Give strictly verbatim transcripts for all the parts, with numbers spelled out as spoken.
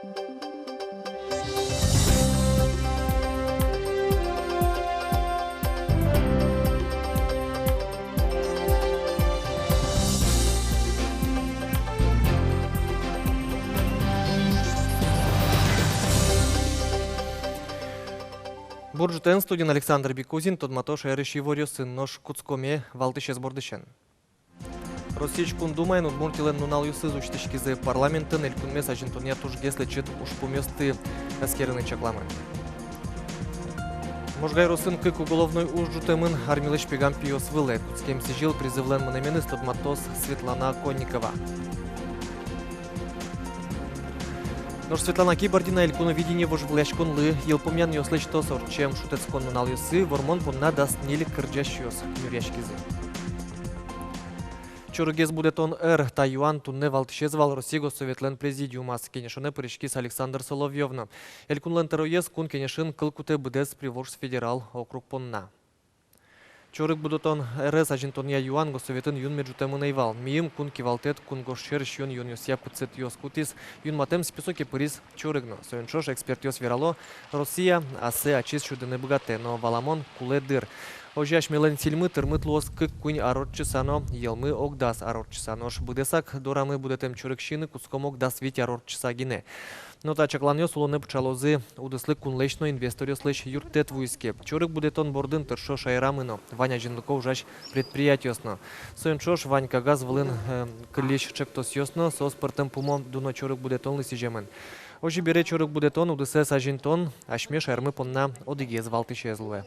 Бур ӝытэн! Студиын Александр Бекузин. Тодмато шаерысь иворъёсын. Нош кутскоме валтӥсез бордысен. Россиысь Кун Думаын Удмуртилэн нуналъёсыз усьтӥськизы. Парламентын элькунмес азинтонъя тужгес лэчыт ужпумъёсты эскерыны чакламын. Можга ёросын кык уголовной уж ӝутэмын армилэсь пегам пиос вылэ. Кутскем сӥзьыл призывлэн мынэменыз тодматоз Светлана Оконникова. Нош Светлана Кибардина «Элькуновидение» вожвылъяськонлы йылпумъянъёс лэсьтоз. Ортчем шутэтскон нуналъёсы вормон понна дас ньыль кырӟасьёс нюръяськизы. Чорыгез будэтон ӧр. Та юан туннэ валтӥсез вал Россия Госсоветлэн Президиумаз. Кенешонэ пыриськиз Александр Соловьёв но. Элькунлэн тӧроез Кун Кенешын кыл кутэ быдэс Приволжск федерал округ понна. Чорыг будэтон ӧрез азинтонъя юан Госсоветын юнме ӝутэмын ӧй вал. Миым кун кивалтэт кунгож сьӧр сиён-юонъёсъя куцетъёс кутӥз. Юнматэм списоке пыриз чорыг но. Соин ӵош экспертъёс верало, Россия ассэ ачиз сюдыны быгатэ, но валамон, кулэ дыр. Озьы асьмелэн сӥльмы тырмыт луоз кык-куинь ар ортчыса но йӧлмы ог дас ар ортчыса. Нош быдэсак дорамы будэтэм чорыг сиыны кутском ог дас вить ар ортчыса гинэ. Но та чакланъёс улонэ пыӵалозы удыслы кунлэсь но инвесторъёслэсь юрттэт вуиз ке. Чорыг будэтон бордын тыршо шаерамы но, вань азинлыко ужась предприятиос но. Соин ӵош вань кагаз вылын, э, кыллись ӵектосъёс но. Соос пӧртэм пумо дуно чорыг будэтонлы сӥземын. Озьы бере, чорыг будэтон удысэз азинтон асьме шаермы понна одӥгез валтӥсез луэ.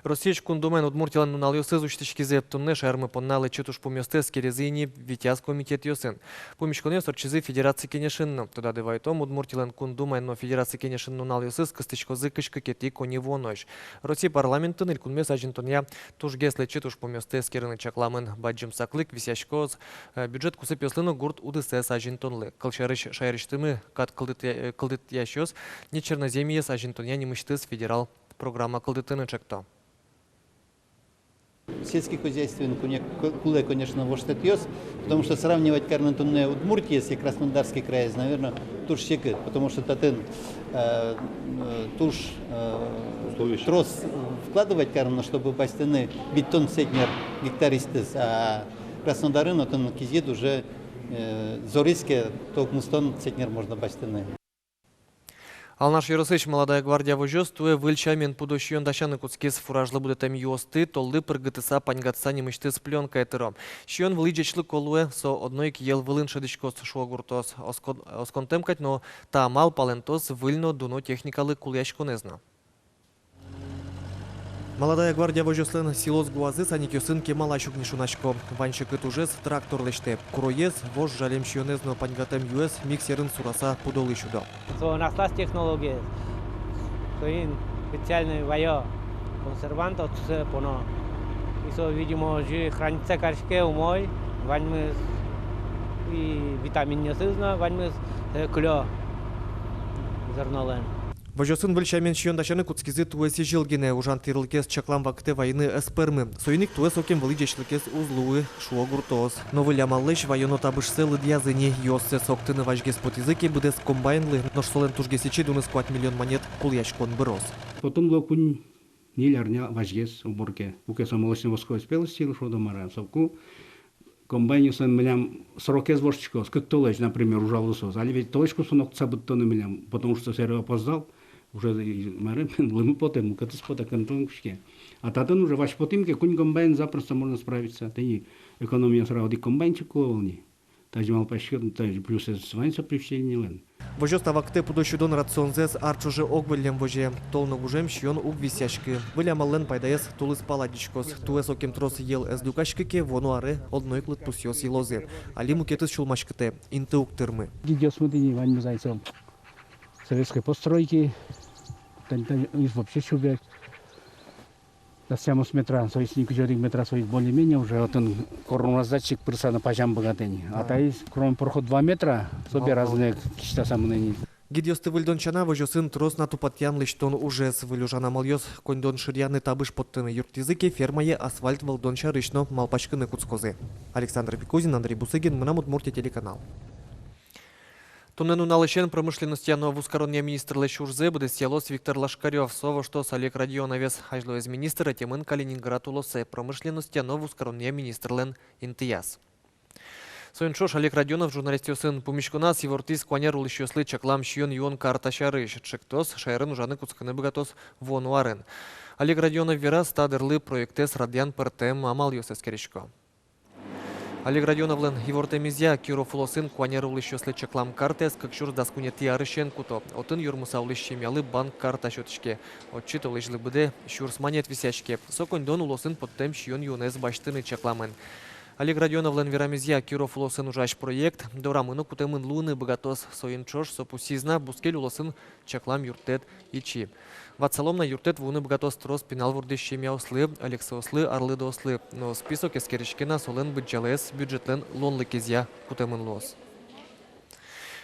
Россиысь Кун Думаын Удмуртилэн нуналъёсыз усьтӥськизы. Туннэ шаермы понна лэчыт ужпумъёсты эскеризы ини витяз комитетъёсын. Пумиськонъёс ортчизы Федераци Кенешын но. Тодады вайытом, Удмуртилэн Кун Думаын но Федераци Кенешын нуналъёсыз кыстӥськозы кызь кыкетӥ коньывуонозь. Россия парламентын элькунмес азинтонъя тужгес лэчыт ужпумъёсты эскерыны чакламын. Бадӟым саклык висъяськоз, э, бюджет кусыпъёслы но гурт удысэз азинтонлы. Кылсярысь, шаерысьтымы кат кылдытъя-, э, кылдытъясьёс «Нечерноземьеез азинтонъя» нимысьтыз федерал программа кылдытыны ӵекто. Сельский хозяйствоын куне-, ку-, кулэ, конечно, воштэтъёс, потому что сравнивать карыны туннэ Удмуртиез и Краснодарский край, наверно, туж секыт, потому что татын, э, э, туж, э, трос вкладывать кароно, чтобы басьтыны витьтон центнер гектарысьтыз, а Краснодарын отын кизьыт уже, э, зориське, то укмыстон центнер можно басьтыны. Алнаш ёросысь «Молодая гвардия» возёс туэ выль сямен пудо сиён дасяны кутскиз. Фуражлы будэтэм юосты толлы пыргытыса, паньгатыса нимысьтыз плёнкае тыро. Сиён вылӥ ӟечлыко луэ, со одно ик йӧл вылын шӧдӥськоз, шуо гуртоос. Оскон-, осконтэм кадь но, та амал палэнтоз выль но дуно техникалы кулэяськонэз но. «Молодая гвардия» возёслэн силос гуазы саникъёсын кемалась уг ни шунасько. Вань секыт ужез трактор лэсьтэ. Куроез, вож жалем сиёнэз но паньгатэм юэз миксерын сураса пудолы сюдо. Со аслаз технологиез. Соин специальной ваё консервант, отчы сое поно. И со, видимо, озьы храниться кариське умой, ваньмыз, и витаминъёсыз но, ваньмыз, э, кылё зернолэн. Возёсын выль сямен сиён дасяны кутскизы туэ сӥзьыл гинэ. Ужан тирлыкез чаклам вакытэ вайыны ӧз пӧрмы. Соин ик туэ сокем вылӥ ӟечлыкез уз луы, шуо гуртоос. Но выль амаллэсь ваёно табышсэ лыдъязы ни. Юоссэс октыны вазьгес потӥзы ке быдэс комбайнлы, нош солэн тужгес ичи дуныз куать миллион манет кулэяськон быроз. Потом луэ куинь-ньыль арня вазьгес уборке. Куке со молочно-восковой спелости, шуо-а, мар-а, соку комбайнъёслэн милям срокез воштӥськоз, кык толэзь, например, ужалозы соос. Али ведь толэзь кусон октыса быдтоно милям, потому что сэре опоздал, уже и, мар-а, лымы потэ, мукетыз потэ, кынтылын кутске. А татын уже вазь потӥм ке, куинь комбайн запросто можно справиться. Тӥни экономия сразу одӥг комбайнчик кулэ ӧвӧл ни. Тазьы малпаськод, тазьы плюсэз вань со привлечениелэн. Возёс та вакытэ пудо сюдон рационзэс ар ӵоже ог выллем возе. Тол но гужем сиён уг висъяськы. Выль амаллэн пайдаез тулыс пала адӟиськоз. Туэ сокем трос йӧл ӧз люкаськы ке, вуоно аре одно ик лыдпусъёс йылозы. Али мукетыз сюлмаськытэ: инты уг тырмы. Гидъёсмы тӥни ваньмыз ай со советской постройки. Тани, тани, из вообще сюбег. Дас тямыс метра, со есть, ни кызь одӥг метра, со есть более-менее уже, отын кормораздатчик пырыса но пазям быгатэ ни. А таиз кормопроход два метра, со бераз но кисьтаса мынэ ни. Гидъёсты выльдон сяна, возёсын трос на тупатъян-лэсьтон ужез. Выль ужан амалъёс коньдон шыръяны, табыш поттыны юрттӥзы ке, фермае асфальт вӧлдон сярысь но малпаськыны кутскозы. Александр Бекузин, Андрей Бусыгин, «Мынам Удмуртие» телеканал. Туннэ нуналысен промышленностья но вузкаронъя министрлэсь ужзэ быдэсъялоз Виктор Лошкарёв. Со воштоз Олег Родионовез. Азьлоез министр ӧтемын Калининград улосэ промышленностья но вузкаронъя министрлэн интыяз. Соин ӵош Олег Родионов журналистъёсын пумиськоназ ивортӥз куанер улӥсьёслы чаклам сиён-юон карта сярысь. Ӵектос шаерын ужаны кутскыны быгатоз вуоно арын. Олег Родионов вераз, та дырлы проектэз радъян пӧртэм амалъёс эскерисько. Олег Родионовлэн ивортэмезъя, Киров улосын куанер улӥсьёслы чаклам картаез кык сюрс дас куинетӥ арысен куто. Отын юрмыса улӥсь семьялы банк карта сётӥське. Отчы толэзьлы быдэ сюрс манет висъяське. Со коньдон улосын поттэм сиён-юонэз басьтыны чакламын. Олег Родионовлэн верамезъя, Киров улосын ужась проект дорамы но кутэмын луыны быгатоз. Соин ӵош, со пусйиз на, бускель улосын чаклам юрттэт ичи. Ватсалом на, юрттэт вуыны быгатоз трос пинал вордӥсь семьяослы, ӧлексоослы, арлыдоослы. Но список эскериське на, солэн быдӟалаез бюджетлэн луонлыкезъя кутэмын луоз.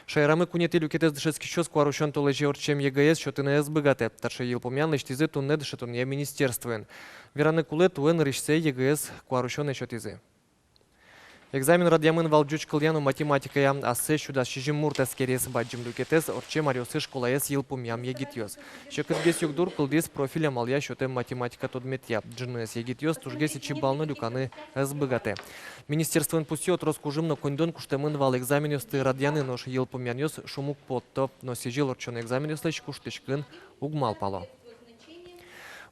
Шаерамы куинетӥ люкетэз дышетскисьёс куарусён толэзе ортчем ЕГЭ-ез сётыны ӧз быгатэ. Таӵе йылпумъян лэсьтӥзы туннэ дышетонъя министерствоын. Вераны кулэ, туэ нырысьсэ ЕГЭ-ез куарусёнэ сётӥзы. Экзамен радъямын вал ӟуч кылъя но математикая. Ассэ сю дас сизьым мурт эскериз. Бадӟым люкетэз ортчем аръёсы школаез йылпумъям егитъёс. Секытгес югдур кылдӥз профиль амалъя сётэм математика тодметъя. Ӝыныез егитъёс тужгес ичи балл но люканы ӧз быгатэ. Министерствоын пусйо, трос кужым но коньдон куштэмын вал экзаменъёсты радъяны, нош йылпумъянъёс шум уг потто. Но сӥзьыл ортчоно экзаменъёслэсь куштӥськын уг малпало.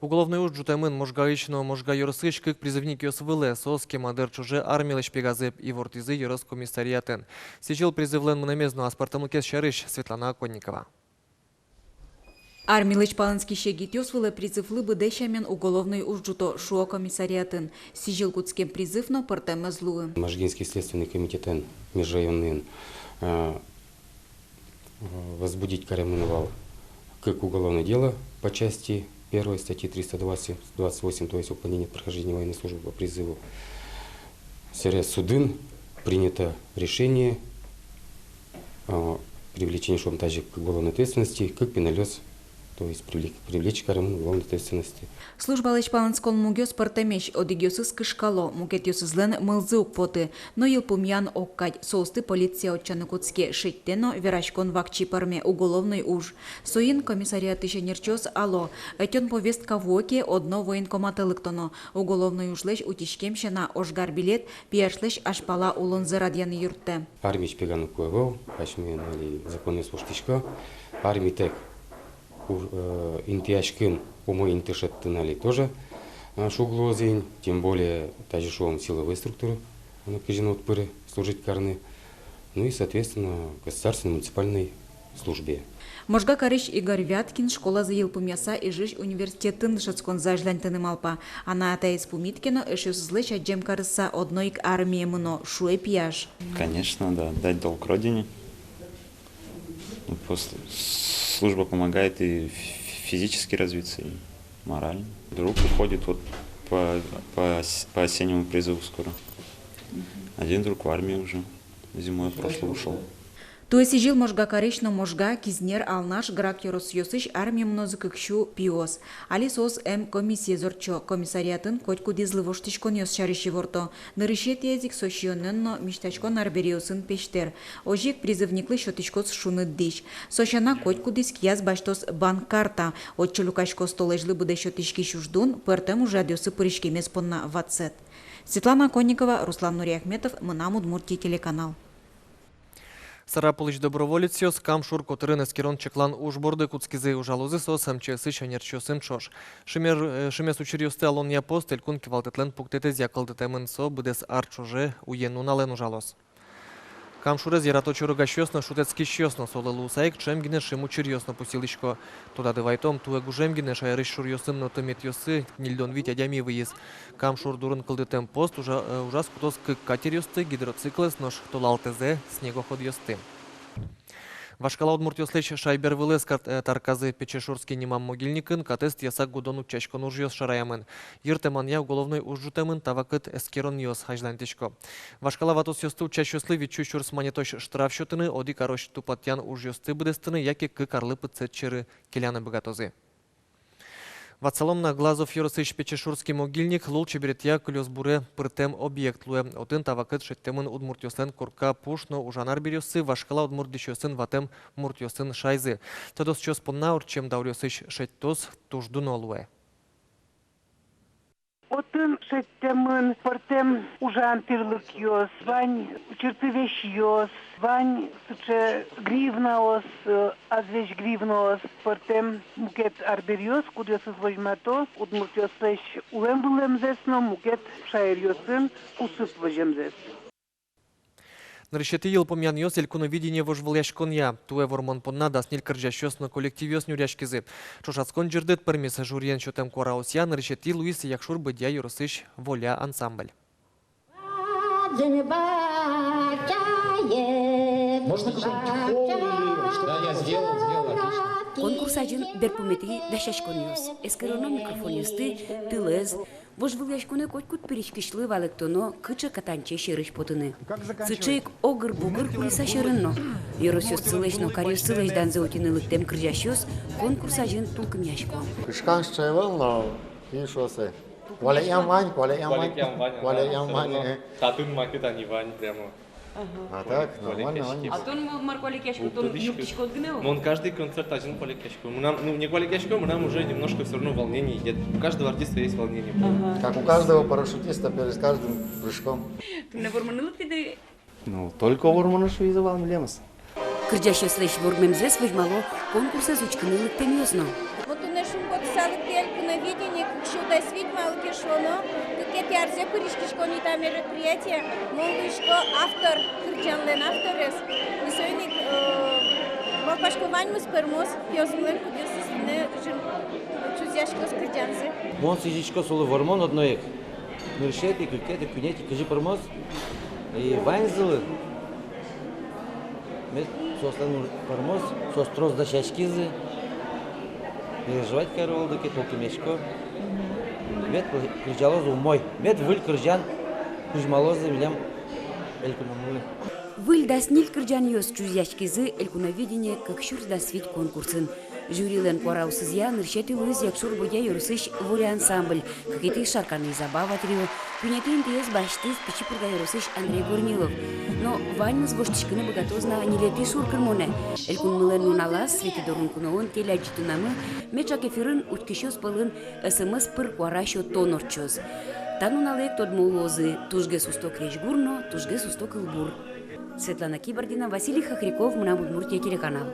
Уголовной уж ӝутэмын Можгаысь но Можга ёросысь кык призывникъёс вылэ. Соос кема дыр ӵоже армилэсь пегазы, ивортӥзы ёрос комиссариатын. Сӥзьыл призывлэн мынэмез но аспӧртэмлыкез сярысь Светлана Оконникова. Армилэсь палэнскись егитъёс вылэ призывлы быдэ сямен уголовной уж ӝуто, шуо комиссариатын. Сӥзьыл кутскем призыв но пӧртэм ӧз луы. Можгинский следственный комитетэн межрайонныйын, э, возбудить каремын вал кык уголовное дело по части первой статьи триста двадцать, двадцать восемь, то есть уклонение от прохождения военной службы по призыву. Сэре судын принято решение о привлечении, шуом, тазьы к уголовной ответственности кык пиналъёс, то есть привлек-, привлечь каремын к уголовной ответственности. Службалэсь палэнскон мугъёс пӧртэмесь: одӥгъёсыз кышкало, мукетъёсызлэн мылзы уг поты. Но йылпумъян ог кадь, соосты полиция утчаны кутске, шедьтэ но вераськон вакчи пӧрме, уголовной уж. Соин комиссариатысь ӧнерчиос ало: ӧтён повестка вуо ке, одно военкоматэ лыктоно. Уголовной ужлэсь утиськем сяна, ожгар билет пияшлэсь азьпала улонзэ радъяны юрттэ. Армиысь пеганы кулэ ӧвӧл, асьмеын али законъёс воштӥсько. Армитэк ур-, э, интыяськын, умой инты шедьтыны али тоже, э, шуг луоз ини, тем более тазьы, шуом, силовой структура, ну, кызьы но уд пыры служить карыны. Ну и, соответственно, государственной муниципальной службе. Можга карись Игорь Вяткин школазэ йылпумъяса Ижысь университетын дышетсконзэ азьланьтыны малпа. Анай-атаез пумит ке но, эшъёсызлэсь адӟем карыса, одно ик армие мыно, шуэ пияш. Конечно, да, отдать долг родине. Ну, просто служба помогает и физически развиться, и морально. Друг уходит вот по, по ос-, по осеннему призыву скоро. Один друг в армии уже зимой прошлой ушёл. Туэ сӥзьыл Можга карись но Можга, Кизнер, Алнаш, Грах ёросъёсысь армие мынозы кык сю пиос. Али соос эмкомиссиез ортчо, комиссариатын котькудӥзлы воштӥськонъёс сярысь иворто. Нырысетӥез ик со сиёнэн но мисьтаськон арбериосын песьтэр. Озьы ик призывниклы сётӥськоз шуныт дӥсь. Со сяна, котькудӥз кияз басьтоз банк карта. Отчы люкаськоз толэзьлы быдэ сётӥськись уждун, пӧртэм ужрадъёсы пыриськемез понна ватсэт. Светлана Конникова, Руслан Нуриахметов, «Мынам Удмуртие» телеканал. Сарапулысь доброволецъёс Кам шур котырын эскерон-чаклан уж борды кутскизы. Ужалозы соос МЧС-ысь ӧнерчиосын ӵош. Шимер-, э, шимес учыръёсты алонъя пост элькун кивалтэтлэн пуктэтэзъя кылдытэмын. Со быдэс ар ӵоже уен-нуналэн ужалоз. Кам шурез ярато чорыгасьёс но, шутэтскисьёс но. Солы луыса ик ӵем гинэ шим учыръёс но пусйылӥсько. Тодады вайтом, туэ гужем гинэ шаерысь шуръёсын но тыметъёсы ньыльдон вить адями выйиз. Кам шур дурын кылдытэм пост ужа-, э, ужаз кутоз кык катеръёсты, гидроциклэз, нош толалтэ снегоходъёсты. Вашкала удмуртъёслэсь шайбер вылэз кар-, э, тарказы. Печешурский нимам могильникын катэз тӥяса гудон-утчаськон ужъёс шараямын. Йыртэманъя уголовной уж ӝутэмын, та вакыт эскеронъёс азьланьтӥсько. Вашкала ватосъёсты утчасьёслы витьсю сюрс манетозь штраф сётыны, одӥг арозь тупатъян ужъёсты быдэстыны яке кык арлы пытсэт сьӧры келяны быгатозы. Ватсалом на, Глазов ёросысь Печешурский могильник лулчеберетъя кылёсбуре пыртэм объект луэ. Отын та вакыт шедьтэмын удмуртъёслэн корка пуш но ужан арбериоссы, вашкала удмурт дӥсьёсын ватэм муртъёсын шайзы. Тодосчиос понна, ортчем дауръёсысь шедьтос туж дуно луэ. Отын шедьтэмын пӧртэм ужан тӥрлыкъёс, вань чыртывесьёс, вань сыӵе гривнаос, э, азвесь гривнаос, пӧртэм мукет арбериос, кудъёсыз возьмато удмуртъёслэсь улэм-вылэмзэс но мукет шаеръёсын кусып воземзэс. Нырысетӥ йылпумъянъёс «Элькуновидение» вожвылъяськонъя. Туэ вормон понна дас ньыль кырӟасьёс но коллективъёс нюръяськизы. Ӵошатскон ӟырдыт пӧрмиз. Жюриен сётэм куараосъя нырысетӥ луиз Якшур-Бӧдья ёросысь «Воля» ансамбль. Можно какой-нибудь хор или что? Да, я сделал, сделал, отлично. Конкурс азьын берпуметӥ дасяськонъёс. Эскероно микрофонъёсты, тылэз. Вожвылъяськонэ котькуд пыриськисьлы валэктоно, кыӵе катанче сьӧрысь потыны. Сыӵе ик огыр-бугыр кулиса сьӧрын но. Ёросъёссылэсь но каръёссылэсь данзэ утьыны лыктэм кырӟасьёс конкурс азьын тулкымъясько. Кышкан сыӵе ӧвӧл, но кин шуоз сое. Куалекъям вань, куалекъям вань. Куалекъям вань, ага, куалекъям вань, всё равно, э. Татын ма кытын ни вань прямо. Ага. А так, нормально, нормально. А тон мо мар куалекъяськод, тон юктӥськод гинэ-о? Мон каждый концерт азьын куалекъясько. Мынам, ну, не куалекъясько, мынам уже немножко всё равно волнение идёт. У каждого артиста есть волнение. Ага. Как у каждого парашютиста перед каждым прыжком. Туннэ вормыны лыктӥды? Ну, только вормыны шуизы вал милемыз. Кырӟасьёслэсь вормемзэс возьмало конкурсэз учкыны лыктэмъёс но. Вот туннэ шумпотыса лыктӥ «Элькуновидение» кык сю дас вить, малы ке шуоно, кыкетӥ арзэ пыриськисько ни та мероприятие. Мон луисько автор, кырӟанлэн авторез. И соин ик, э, малпасько, ваньмыз пӧрмоз, пиосмылэн, кудъёсыз туннэ жюри чузъяськоз кырӟанзы. Мон сӥзисько солы вормон одно ик. Нырысетӥ, кыкетӥ, куинетӥ, кызьы пӧрмоз. И ваньзылы. Мед соослэн пӧрмоз, соос трос дасяськизы. Переживать каро, олдыке тулкымъясько. Мед кырӟалоз умой. Мед выль кырӟан кузьмалозы милям элькунамы. Выль дас ньыль кырӟанъёс чузъяськизы «Элькуновидение» кык сюрс дас вить конкурсын. Жюрилэн куараосызъя нырысетӥ луиз Якшур-Бӧдья ёросысь «Воля» ансамбль, кыкетӥез Шарканэ «Забава» трио, куинетӥ интыез басьтӥз Пичи Пурга ёросысь Андрей Корнилов. Но ваньмыз воштӥськыны быгатоз на ньылетӥ шуркынэ мынэ. Элькунмылэн нуналаз, Светӥ дорын куноын телеадӟытонамы меӵак эфирын учкисьёс пӧлын СМС пыр куара сётон ортчоз. Та нуналэ ик тодмо луозы тужгес усто крезьгур но тужгес усто кылбур. Светлана Кибардина, Василий Хохряков, «Мынам Удмуртие» телеканал.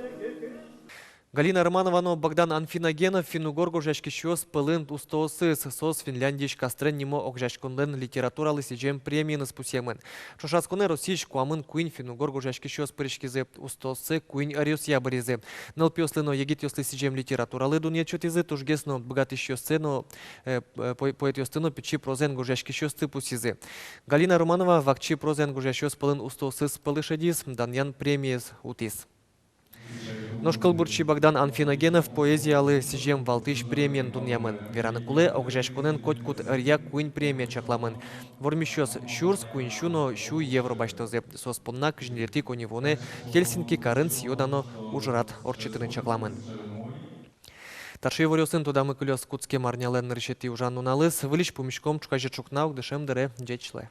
Галина Романова но Богдан Анфиногенов финн-угор гожъяськисьёс пӧлын устоосыз. Соос Финляндиысь «Кастрен» нимо огазеяськонлэн литературалы сӥзем премиеныз пусъемын. Ӵошатсконэ Россиысь куамын куинь финн-угор гожъяськисьёс пырискизы. Устооссы куинь ӧръёсъя быръизы. Нылпиослы но егитъёслы сӥзем литературалы дунъет сётӥзы, тужгес но быгатӥсьёсты но, э, э, по-, поэтъёсты но пичи прозаен гожъяськисьёсты пусйизы. Галина Романова вакчи прозаен гожъясьёс пӧлын устоосыз пӧлы шедиз, данъян премиез утӥз. Нош кылбурчи Богдан Анфиногенов поэзиялы сӥзем валтӥсь премиен дунъямын. Вераны кулэ, огазеяськонэн котькуд ӧръя куинь премия чакламын. Вормисьёс сюрс, куинь сю но сю евро басьтозы. Соос понна кызь ньылетӥ коньывуонэ Хельсинки карын сӥё-дано ужрад ортчытыны чакламын. Таӵе иворъёсын тодамы кылёз кутскем арнялэн нырысетӥ ужан нуналыз. Выльысь пумиськом ӵуказе ӵукна, укмысэтӥ дыре. Ӟеч луэ.